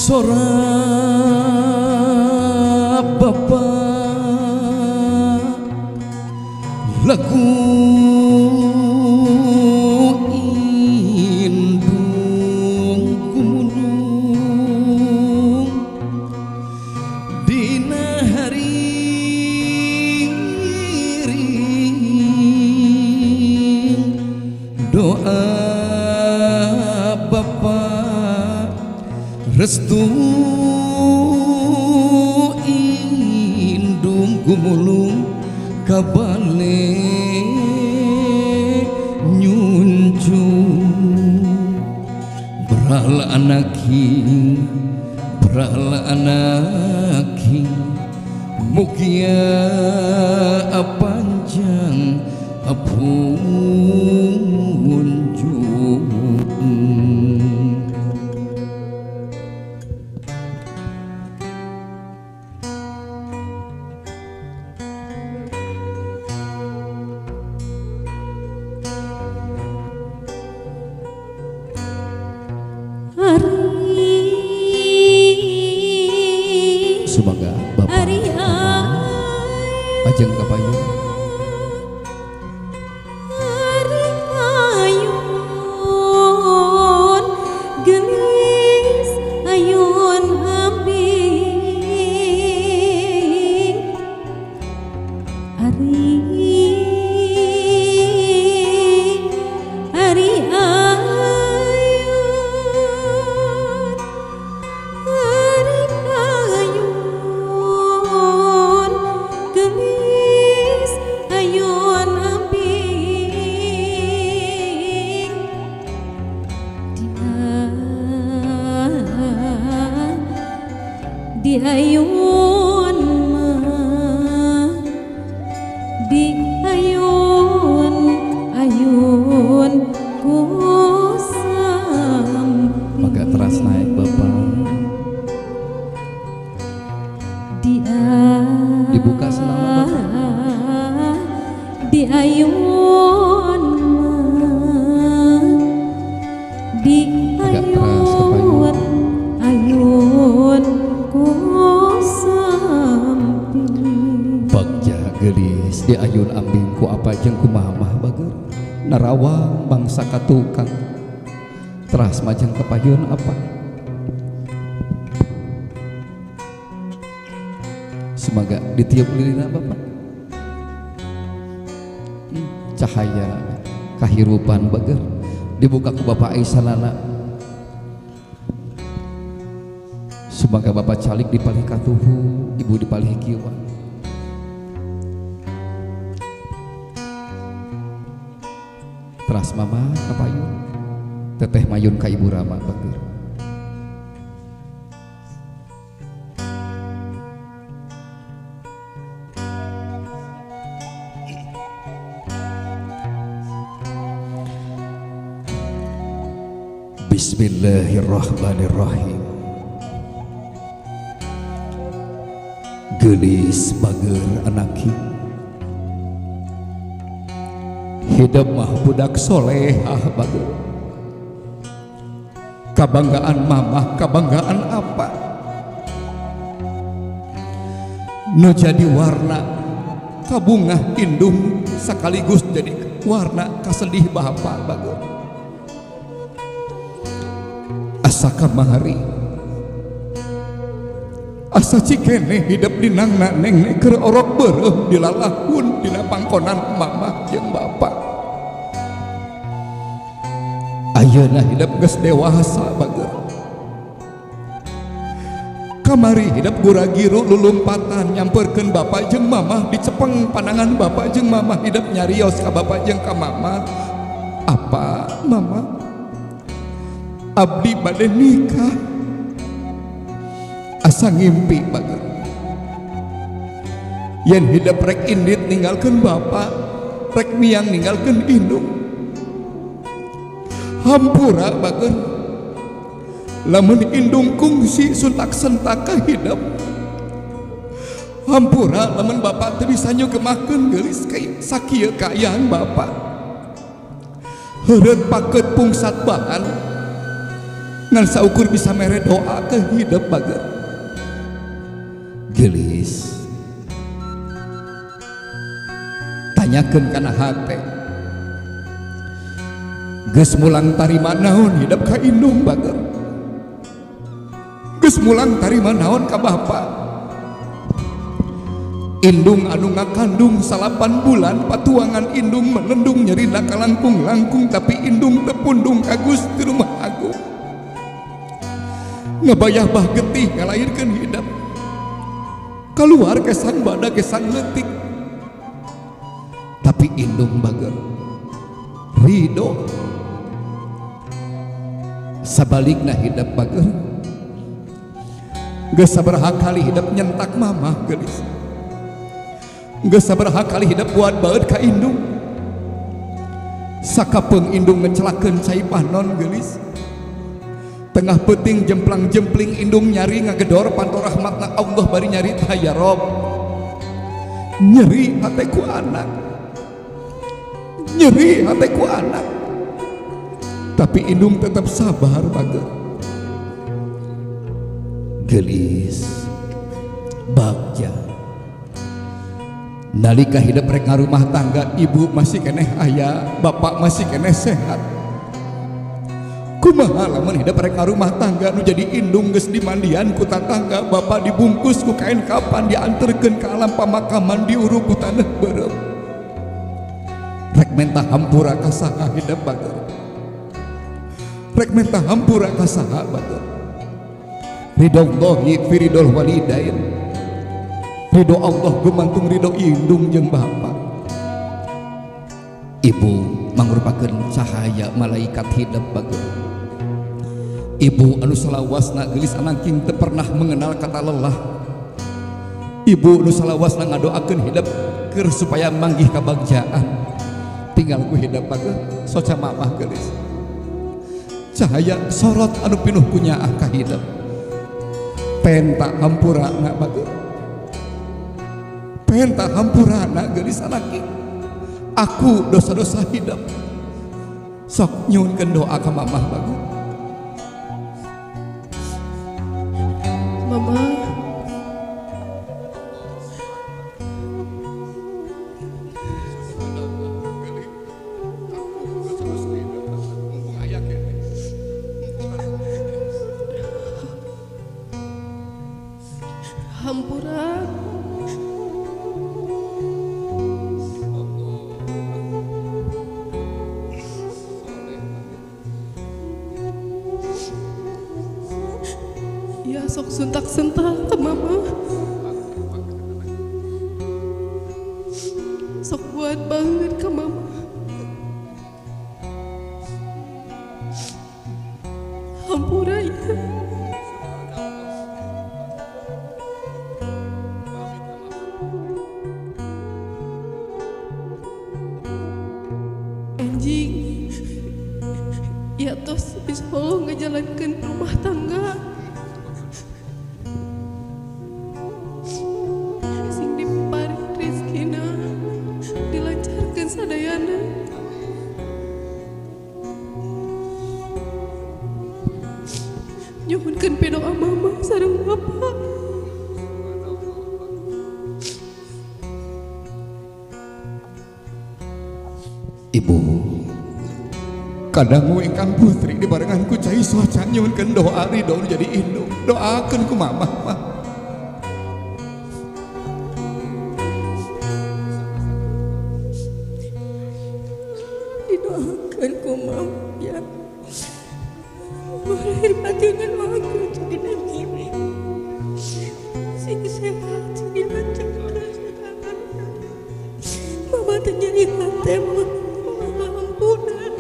Sora bapa lagu indung gumulung dina hari doa bapa restu indung gumulung kabale nyunjung beral anaking mugia panjang apunjung. Semoga Bapak Ajeng Kapayu ayun gelis ayun ambing ari ari ayun gelis ayun ambing di ayun mah di ayun ayun ku sampi. Maka teras naik Bapak dibuka selama Bapak di ayun mah di ayun ayun ku sampi. Bagja gelis di ayun ambing ku apa jeung ku mamah bager narawang bangsa katukang teras majeng kepayun apa. Semoga ditiup lilina Bapak cahaya kahirupan bager dibuka ku Bapak Aisyah. Semoga Bapak calik dipalih katuhu, ibu dipalih kiwa. Teras mama kapayun, teteh mayun ka ibu Rama bager. Bismillahirrahmanirrahim. Gelis bager anaki hidup mah budak solehah bager. Kabanggaan mamah, kabanggaan apa nu jadi warna kabungah indung sekaligus jadi warna kasedih bapak bager. Asa kamari asa cikene hidup dinangna neng keur orok beureum dilalahun dina pangkonan mamah jeung bapak. Ayeuna hidup geus dewasa bager. Kamari hidup gura-giru lulumpatan nyamperkeun bapak jeung mamah dicepeng pandangan bapak jeung mamah hidup nyarios ka bapak jeung ka mamah. Apa mama abdi bade nikah asa ngimpi bager. Yen hidup rek indit ninggalkeun bapak, rek miang ninggalkeun indung. Hampura bager lamun indung kungsi suntak sentaka hidup. Hampura lamun bapak teu bisa nyugemahkeun geulis sakieu kaayaan bapak. Heureut pakeut pungsat bahan Ngan saukur bisa mere doa ke hidup bager. Gelis. Tanyakeun kana hate. Geus mulang tarima naon hidup ka indung bager. Geus mulang tarima naon ka bapa. Indung anu ngakandung 8 bulan patuangan indung melendung nyerina kalangkung-langkung tapi indung tepundung ka Gusti Rumah Agung. Ngabayah bah getih ngalairkeun hidup. Keluar kesang bada kesang leutik. Tapi indung bager ridho. Sabalikna hidup bager. Geus sabaraha kali hidup nyentak mamah geulis. Geus sabaraha kali hidup buat baeud ka indung. Sakapeung indung ngecelakeun cai panon geulis. Tengah peuting jemplang-jempling indung nyari ngagedor panto rahmatna Allah bari nyarita ya Rob. Nyeri hate ku anak. Nyeri hate ku anak. Tapi indung tetap sabar bager. Geulis bagja. Nalika hidup rek ngarumah tangga ibu masih keneh aya, bapak masih keneh sehat. Kumaha lamun hidup rek ngarumah tangga nu jadi indung geus dimandian ku tatangga, bapak dibungkus ku kain kapan dianterkeun ka alam pamakaman diuruk ku taneuh beureum. Rek menta hampura ka saha hidup bager. Rek menta hampura ka saha bager. Ridhollahi fi ridhol walidain. Ridho Allah gumantung ridho indung jeung bapa. Ibu mangrupakeun cahaya malaikat hidup bager. Ibu anu salawasna geulis anangking teu pernah mengenal kata lelah. Ibu nu salawasna ngadoakeun hidup keur supaya manggih kabagjaan. Tinggal ku hidup bager soca mamah geulis. Cahaya sorot anu pinuh ku nyaah ka hidup. Penta hampurana bager. Penta hampurana geulis anaki. Aku dosa-dosa hidup. Sok nyuhunkeun doa ka mamah bagus. Mama, hampura. Ya sok sentak-sentak ke mama. Sok buat banget ke mama. Hampura ya. Anjing. Ya tos insya Allah ngejalankan rumah tangga. Sing diparing rezekina, dilancarkan sadayana. Nyuhunkeun pidoa mama sareng bapak. Ibu, kadangu ingkang putri dibarengan ku cai soca nyuhunkeun doa ridho jadi indung. Doakeun ku mamah mah. Didoakeun ku mamah ya. Lahir batin aku jadi gini. Sing sehat, sing dilancarkan sadayana. Mama teh nyeri hate mah. Mama ampunan.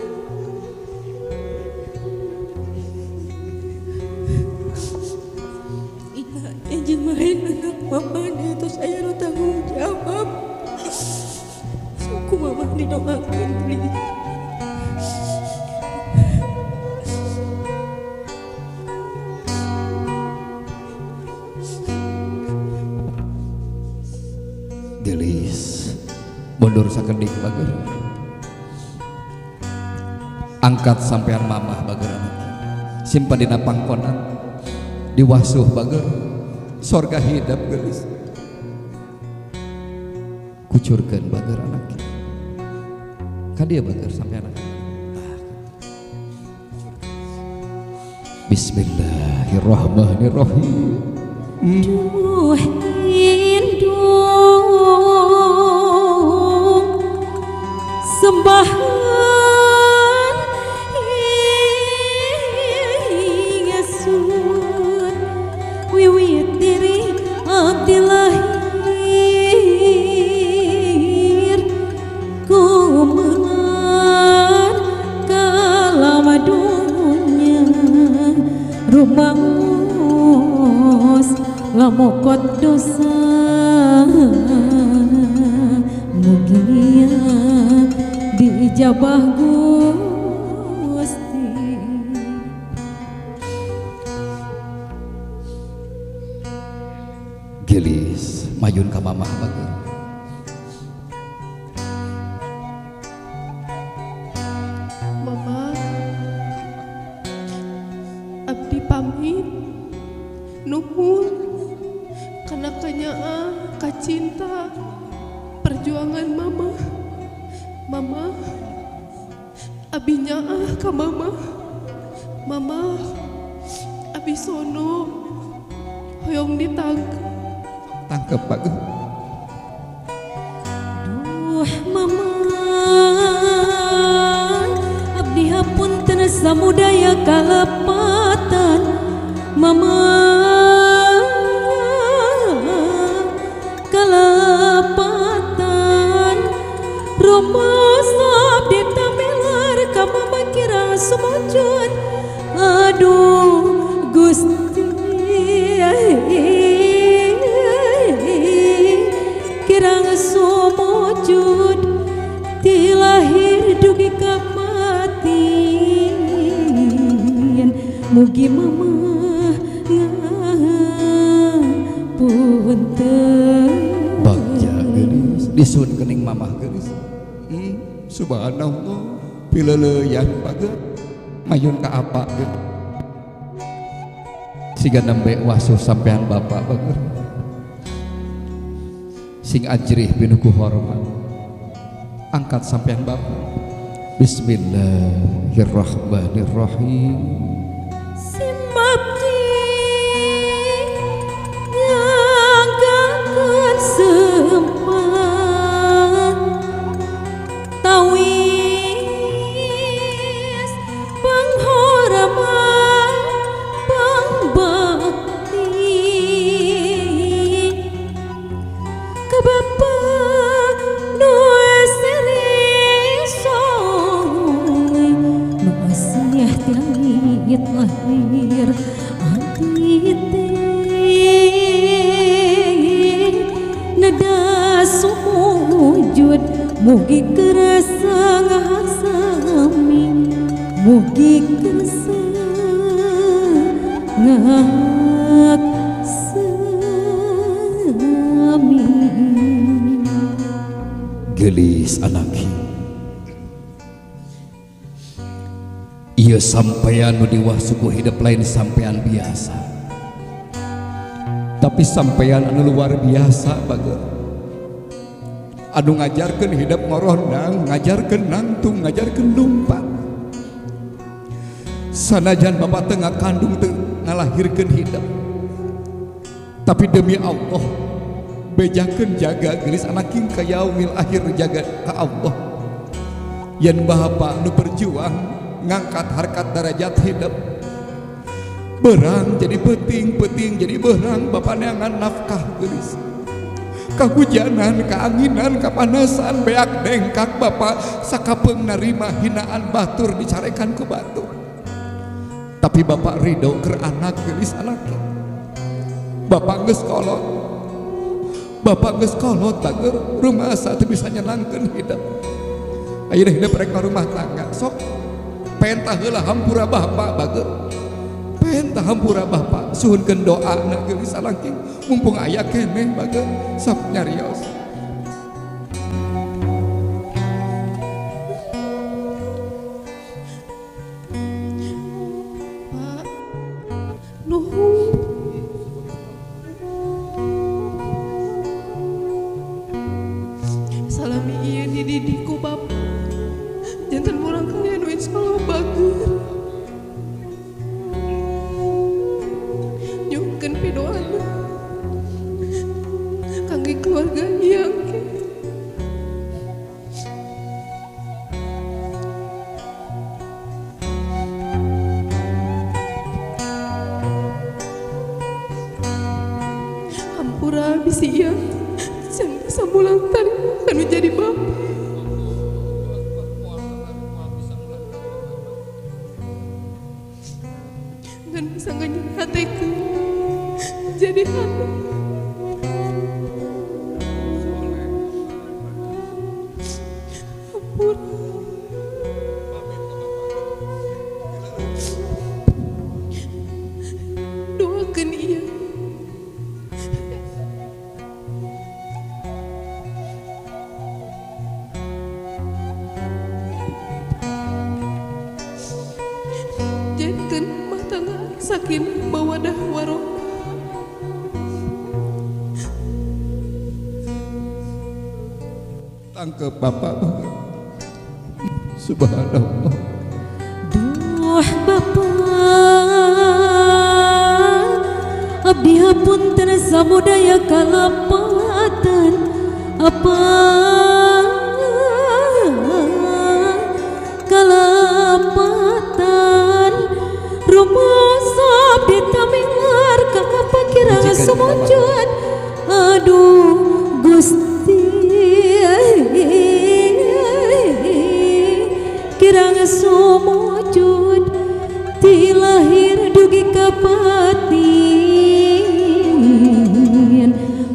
Iya, jeung main anak mama dia terus aya nu tanggung jawab. Suku mama didoakeun please. Gelis mundur sakedik bager. Angkat sampean mamah bager anak. Simpan dina pangkonan diwasuh bager sorga hidep geulis. Kucurkeun bager anak. Ka dieu bager sampean anak. Bismillahirrahmanirrahim. Duh indung sembahan Yesus wiwit diri abdi lahir kumelan kalama dunya rumaos lamokot dosa mugia diijabah Gusti. Gelis mayun ka mamah bager. Mama abdi pamit nuhun kana kanyaah kacinta perjuangan mama. Mama abi nyaah ka mama. Mama abi sono hoyong ditangkep. Tangkep bagus. Duh mama abdi hapunten samudaya kalepatan mama kalepatan rumus abdi tamilar ka mama kirang sumujud aduh Gusti kirang sumujud ti lahir dugi ka matian mugi mama ngapunten. Bagja geulis disun kening mamah geulis. Subhanallah pileleuyan bager mayun ka apa geulis siga nembe wasuh sampean bapak bager sing ajrih pinuh ku hormat angkat sampean bapak. Bismillahirrahmanirrahim. Simabdi nyanggakeun sempah tawis panghormat pangbakti ka Bapa nu sering nu asih ti langit lahir abdi teh nada sumujud mugi kerasa ngahasami mugi kerasa ngahaksami. Gelis anak ieu sampean nu diwasuh ku hidup lain sampean biasa tapi sampean anu luar biasa bager anu ngajarkeun hidup ngorondang ngajarkeun nangtung ngajarkeun lumpat sanajan bapak teu ngakandung teu ngalahirkeun hidup tapi demi Allah bejakeun jaga gelis anak king ka yaumil akhir jaga ka Allah yen bapak nu berjuang ngangkat harkat derajat hidup berang jadi peting peting jadi berang bapak neangan nafkah gelis kahujanan keanginan kapanasan beak dengkak bapak sakapeung narima hinaan batur dicarekan ku batur tapi bapak ridho keur anak gelis anak bapak geus kolot bapak geus kolot bager rumah teu bisa nyenangkeun hidup ayeuna hidup rek rumah tangga sok pentah heula hampura bapak bager pentah hampura bapak suhunkeun doana geulis alangking mumpung aya keneh bager sok nyarios. Pak Hampura bisi ieu can bisa mulang tarima kanu jadi bapak. Dan bisa nganyeri jadi hati. Hampura. Doakan ia. Jadikan rumah tangga sakinah mawadah warohmah. Tangkep bapak. Subhanallah. Duh bapak, abdi hapunten samudaya kalapatan apa kalapatan rumoso abdi tamilar ka kapakira sumujud. Aduh Gusti kirang sumujud ti lahir dugi ka batin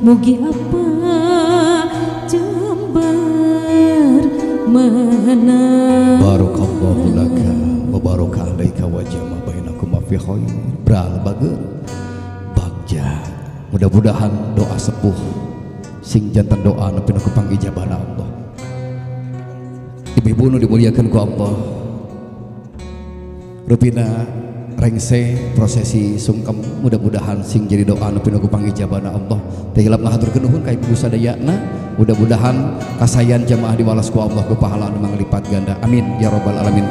mugi apa jember mana. Barakallahu laka wa baraka alaika wa jama bainakuma fi khair. Bral bager bagja. Mudah-mudahan doa sepuh sing jantan doa nepi nu panggijabana Allah. Ibu-ibu nu dimuliakan ku Allah, rupina rengse prosesi sungkem mudah-mudahan sing jadi doa nepi nu panggijabana Allah. Teh hilap ngahaturkeun nuhun ka ibu sadayana, mudah-mudahan kasayan jamaah diwalas ku Allah ku pahala anu manglipat ganda. Amin ya rabbal alamin.